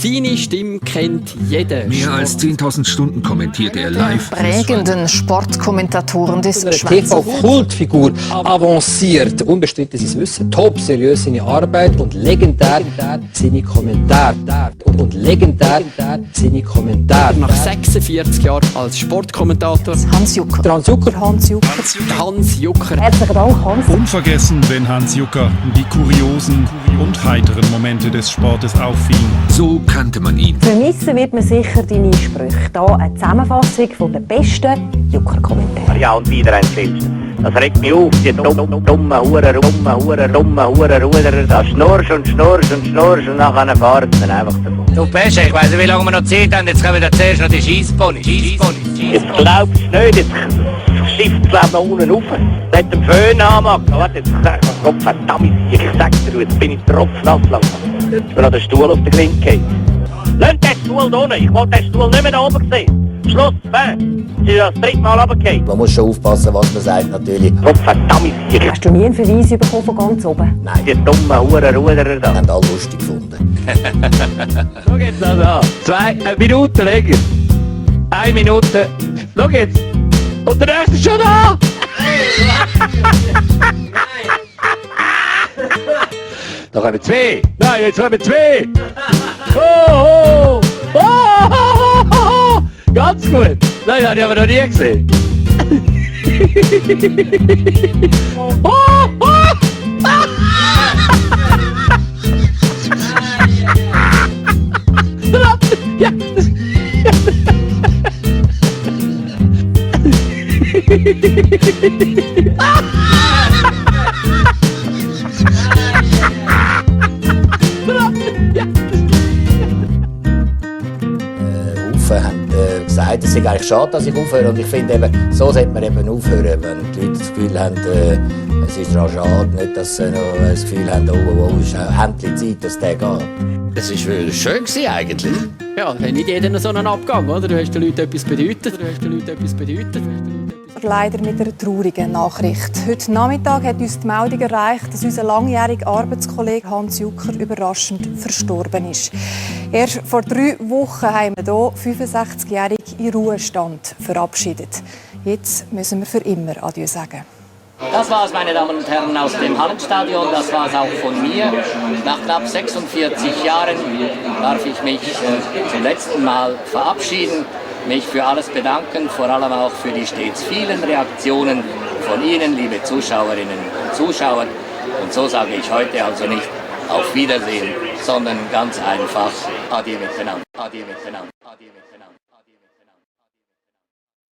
Seine Stimme kennt jeder. Mehr als 10.000 Stunden kommentierte er live. Prägenden Sportkommentatoren des Schweizer TV-Kultfigur avanciert, unbestritten sein Wissen, top seriös seine Arbeit und legendär seine Kommentare. Und legendär seine Kommentare. Nach 46 Jahren als Sportkommentator. Hans Jucker. Hans Jucker. Hans Jucker. Hans Jucker. Herzlichen Dank, Hans. Unvergessen, wenn Hans Jucker die kuriosen und heiteren Momente des Sportes auffing. So kannte man ihn. Vermissen wird man sicher deine Sprüche. Hier eine Zusammenfassung von den besten Jucker-Kommentaren. Ja, und wieder ein Filz. Das regt mich auf, die dumme Ruderer. Da schnurrst und nachher fahren sie dann einfach davon. Du Pesche, ich weiss nicht, wie lange wir noch Zeit haben. Jetzt kommen wir zuerst noch die Scheissponys. Jetzt glaubst du nicht, jetzt schifft es glaube ich noch unten rauf. Nicht den Föhn anmachen. Warte, jetzt Gott verdammt, ich sag dir, jetzt bin ich tropfnass langsam. Ich bin an den Stuhl auf der Klinke gefallen. Lass den Stuhl da unten, ich will den Stuhl nicht mehr da oben sehen. Schluss, Sie sind das 3. Mal runtergefallen. Man muss schon aufpassen, was man sagt, natürlich. Gott verdammt, Hast du nie einen Verweis bekommen von ganz oben? Nein, die dummen Ruderer da. haben alle lustig gefunden. So geht's also an. 2 Minuten länger. 1 Minute. Schau jetzt. Und der nächste ist schon da. Da kommen 2. Nein, jetzt kommen 2. Oh. Ganz gut. Nein, das habe ich aber noch nie gesehen. Ja. Haufen haben gesagt, es ist eigentlich schade, dass ich aufhöre. Und ich finde eben, so sollte man eben aufhören, wenn die Leute das Gefühl haben, es ist noch schade, nicht, dass sie noch das Gefühl haben, es ist endlich Zeit, dass der geht. Es war schön eigentlich. Ja, hat nicht jeder so einen Abgang, oder? Du hast den Leuten etwas bedeutet. Leider mit einer traurigen Nachricht. Heute Nachmittag hat uns die Meldung erreicht, dass unser langjähriger Arbeitskollege Hans Jucker überraschend verstorben ist. Erst vor 3 Wochen haben wir hier 65-jährig in Ruhestand verabschiedet. Jetzt müssen wir für immer Adieu sagen. Das war's, meine Damen und Herren, aus dem Hallenstadion. Das war's auch von mir. Nach knapp 46 Jahren darf ich mich zum letzten Mal verabschieden, mich für alles bedanken, vor allem auch für die stets vielen Reaktionen von Ihnen, liebe Zuschauerinnen und Zuschauer. Und so sage ich heute also nicht auf Wiedersehen, sondern ganz einfach Adieu miteinander. Adieu miteinander. Adieu miteinander.